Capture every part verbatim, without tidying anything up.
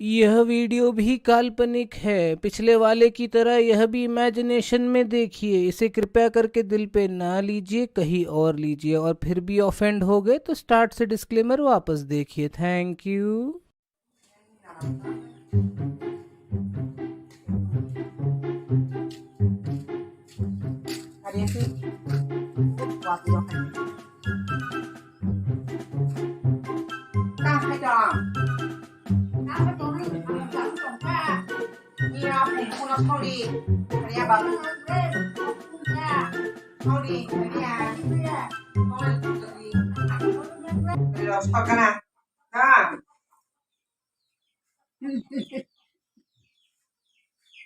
यह वीडियो भी काल्पनिक है, पिछले वाले की तरह यह भी इमेजिनेशन में देखिए। इसे कृपया करके दिल पे ना लीजिए, कहीं और लीजिए, और फिर भी ऑफेंड हो गए तो स्टार्ट से डिस्क्लेमर वापस देखिए। Thank you.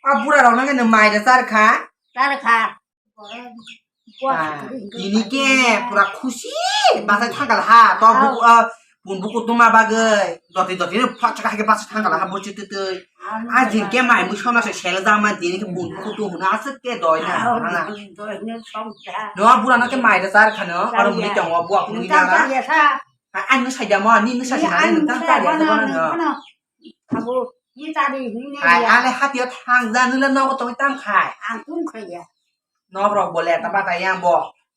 A bura rok no khe nwng mai da char kha. Char kha. Ah, tini khe pura khusi basa thangkal ha. To buku, ah, pun buku tuma bagwi doti doti no pha chaka hai khe basa thangkal ha borchi twi twi. A jin khe mai mui sona se sel jama tini khe pun buku tu huna aswk khe doi na. No bura no khe mai da char kha no. Aro mui tongo buak mui na. Hai, ang no saida mo, ni no saida mo, nang tang ta ya, ano, ano. Abo, ni ta di, ni ne ya. Hai, ale hati yo thang ja, nula nogo tong tam khai. Ang kum khai ya. Nok rok bole, ta bata yang bo.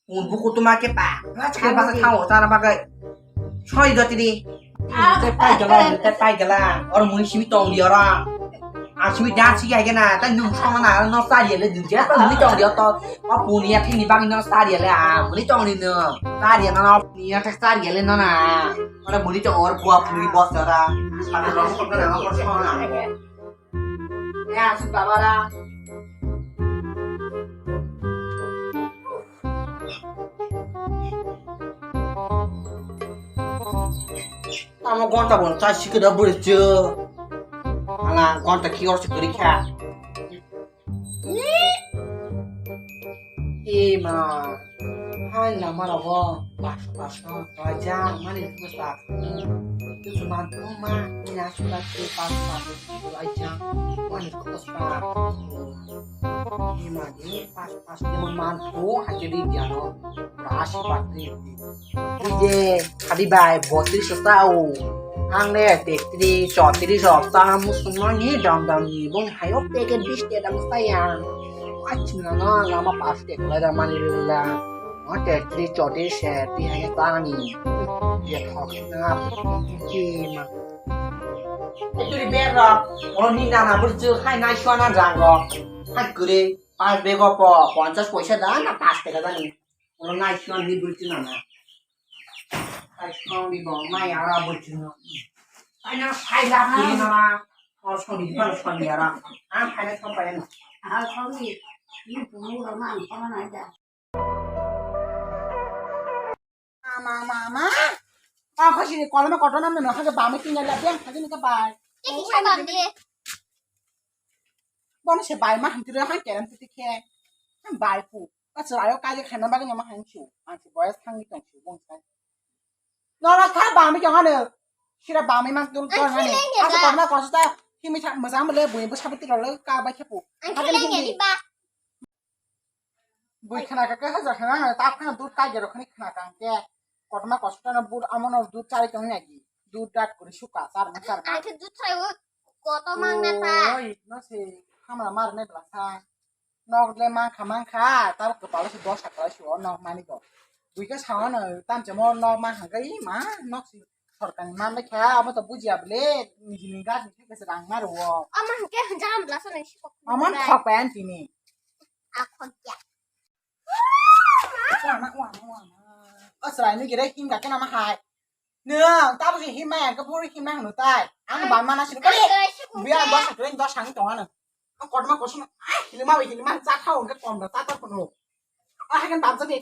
Un buku tuma ke pa. Ra chakhe basa thang o, ta na bagai. Soi do tini. Te pai gala, te pai gala. Or mui simi tong di ora. Asmi dan si ya gena, ta nung song na, no sa ya le dun ja, ta mui tong di to. O puni ya thini bang no sa ya le, a, mui tong di no. Sa ya no, puni ya ta sa ya le no na. Ora mui tong or bua puni boss da. Sa le no so na, no so na. Ya, su baba ra. Tamo gonta bon chai sikida bwrwi chw. Ala gonta ki or sikiri kha. E ma. Hai lama rogo. Pas pas no. Raja mani pas pas. Tu cuma tu ma. Nya sudah tu pas pas. Raja mani pas pas. E ma ni pas pas ni man tu hajiri dia no. Rasi pas ni. Ije, khadi bai, botris sa o. Ang le tetris, chotris rok chana muchungmani dam dam ni bung hai o packet bis te dam sa ya. Achina na lama pas te kula da mani lila. O tetris, chotris se ti hai ta ni. Ye thok na ki ma. Turi ber rok, o ni na na bur chu hai nai shwa na rang rok. Hai kure, pas bego po, ponchas poisa da na pas te ka da ni. Oro nai song ni bwrwi chwng na. Nai song ni bo mai ara bwrwi chwng no. Ai na sai la kiri na. Oro song ni bwrwi song ni ara. Ang khai na song pai na. Ah, song ni. Ni bu ro ma ang song na ja. Mama, mama. Ang khai sini kolom kotor nam no khai ba mi tin la biang khai ni ka bai. Ini siapa ni? Bono se bai ma hantiro han keram titi khe. Han bai pu. Ka chwraio kaijak khaina bagwi nangma han su. Ang se boyas thangwi tong su bong sai. Nora kha bami jong hano. Sira bami mang tum ton hani. Asa korna kosta himi tha mojang bole bui bu sabu tiro le ka bai khe pu. Bui khana ka khe hajar khana ta khana dur kaijak khani khana kang khe. Kotorma kosto no but amo no dud chari tong nai di. Dud dat kuri suka char ma char ma. Ang khe dud chai o koto mang na ta. Oi, no se hamra mar ne bla sa. Nok le mang kha mang kha, tar kwpal se dos sakla se o nok mani bo. Bui khe sa o no tam che mo nok mang kha i ma nok si sorkar ni man le kha abo to buji ya bole ni ni ga ni khe se rang mar o. Ama hwnkhe jam bla sa nai si kok. Ama khok pa an tini. A khok ya. Wama, wama, wama. O chwraino gire himga khe nama hai. Nwng tabuk se himma ya, khe buri himma hwnwi tai. Ang ba mana sini kali. Biya dos sakre dos sang tonga nwng. Ang kotorma kotorma, ai, hilima bai hilima cha thao hwnkhe komda cha ta phunu. A hakan bamsa de.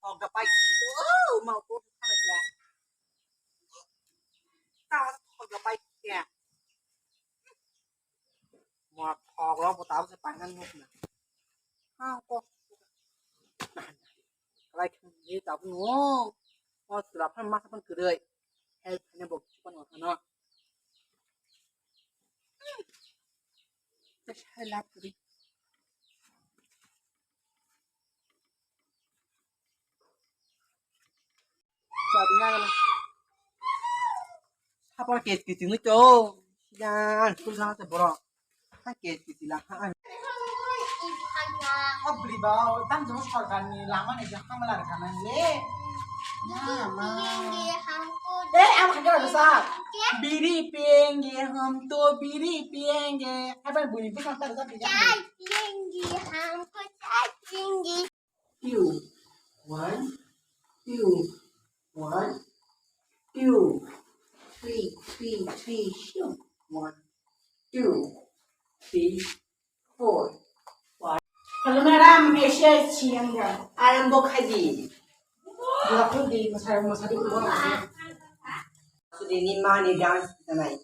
Hokda pai. O, ma ko khana ya. Ta hokda pai ya. Mo thok rok bo tabuk se painani nuk na. Ha ko. Lai khum ni tabuk no. O sura phan masa phan kwrwi. Hei phane bo kisu phan wasa no. Te sai lap kwrwi. Sapar kes kiching to. Yan, kul sana te borok. Ha ke ti ti la ha. O bri ba, o tam jong sorkar ni lama ni je hamla ra kana le. Ya ma. Eh, am kha ka sa. Biri penge hum to biri penge. Apa bunyi tu kata kata. Two. One, two, one, two, three, three, three, shoot. One, two, three, four, five. Hello, madam. Asia Chianga. Aram bo khaji. Gura khudi masari masari ko. Sudi ni mani dance tanai.